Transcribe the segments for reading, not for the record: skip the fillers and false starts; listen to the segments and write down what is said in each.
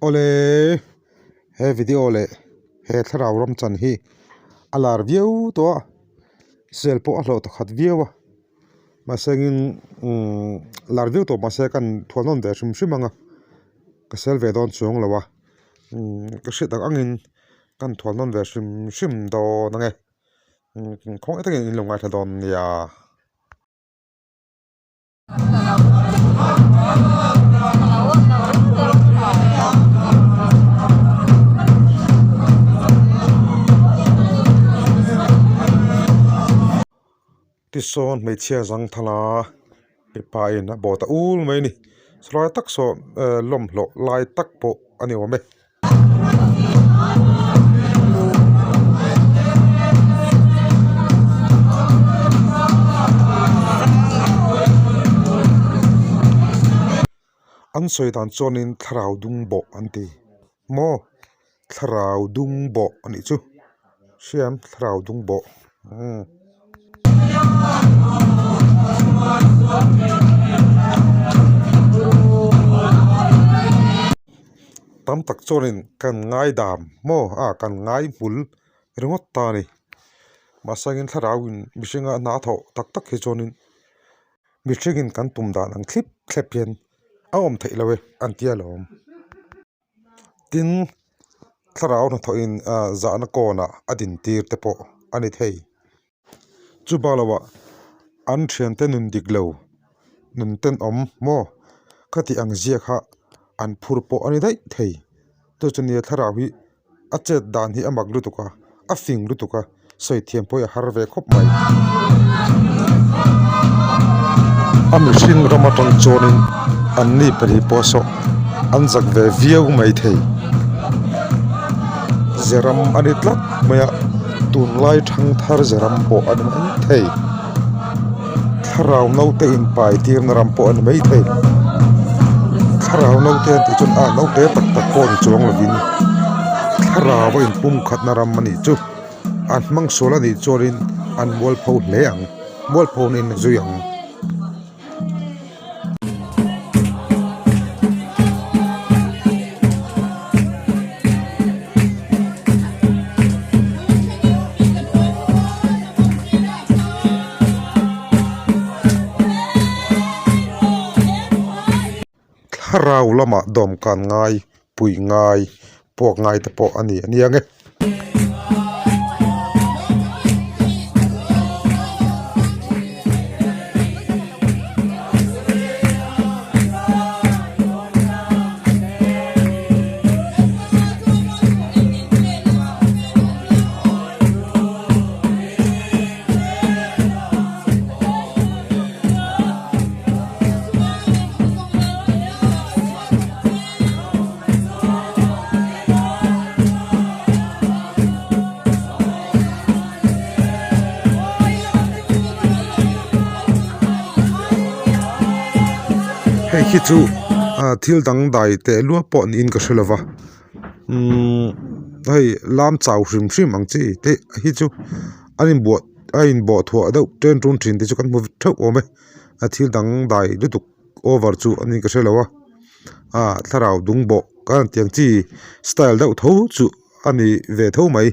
Awle, he video leh he thlarau ram chan hi a lar viau tawh a, sel pawh a hlawh ta khat viau a, mahse engin umm lar viau tawh mahse kan thuah nawn ve hrim hrim ang a, ka sel ve dawn chuang lo a, umm ka hriat ang angin kan thuah nawn ve hrim hrim dawn ang e, umm khawngaih takin in lo ngaithla dawn nia. Tisawn hmeichhia zang thala mipa in a bawh ta ul mai a ni chulai tak saw lawmhlawh lai tak pawh a ni awm e. An sawi dan chuanin thlarau dung bawh an ti maw thlarau dung bawh a nih chu hriam thlarau dung bawh umm. Tam tak chuanin kan ngaidam maw a kan ngai hmul ringawt ta a ni mahse angin thlarauin mihringa hna a thawh tak tak hi chuanin mihringin kan tum dan ang thlip thlep hian a awm theih lo e an tia lawm. Tin, thlarau hnathawhin zahna kawnah a dintir te pawh a ni thei. Chu bak loah an thiante nun dik lo, nun tenawm maw khati ang zia kha an phur pawh a ni daih thei. Chu chu nia thlarau hi a chet dan hi a mak lutuk a, a fing lutuk a, sawi thiam pawh hi a har ve khawp mai. A mihring ram atang chuanin an ni pahnih pawh saw an zak ve viau mai thei. Zeram a ni tlat mai a, tunlai thangthar zeram pawh a ni mai thei. Thlarau naute inpai tirna ram pawh a ni mai thei. Thlarau naute an tih chuan a naute tak tak pawh ni chuang lovin thlarau a inpum khatna ram a nih chu. An hmang sual a nih chuanin an mualpho hle ang, mualpho in zui ang. Thlarau lamah dawmkan ngai, puih ngai, puak ngai te pawh a ni a nia nge. Hei hi chu ah thil dangdai teh luah pawh niin ka hre lo va umm hei lam chau hrim hrim ang chi te hi chu a inbuah a inbawh thuah deuh ṭen ṭun ṭhin te chu kan hmu ṭheuh awm e a thil dangdai lutuk over chu a ni ka hre lo a ah thlarau dung bawh ka han tih ang chi style deuh tho chu a ni ve tho mai.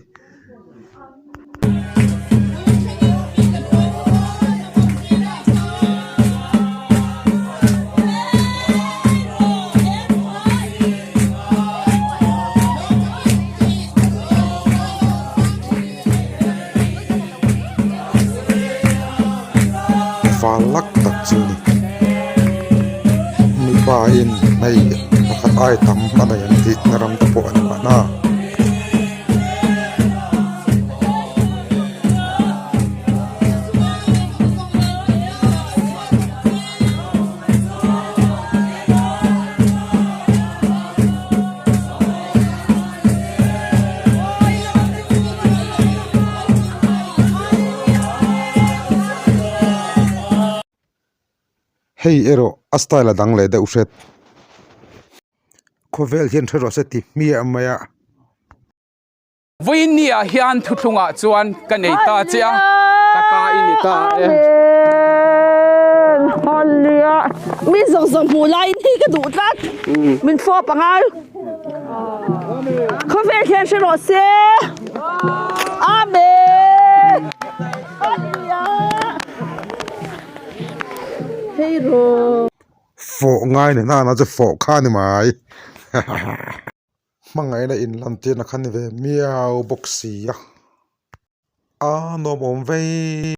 Val lak tak chu a ni mipa in hei pakhat ai tam a nei ang tih na ram te pawh a ni mahna. Hei erawh a style a dang leh deuh hret. Khawvel hian hre rawh se ti hmiah mai a. Vawiin ni ah hian thuthlung ah chuan ka nei ta che a, ka ta i ni ta e. Mi zawng zawng hmuh laiin hi ka duh tlat. Min fawp a ngai. Khawvel hian hre rawh se. Amen. Hallelujah. Hei rawh. Fawh ngai ni nana chu fawh kha ni mai. Hmangaihna inlantirna kha ni ve miau bawk si a. A nuam awm vei.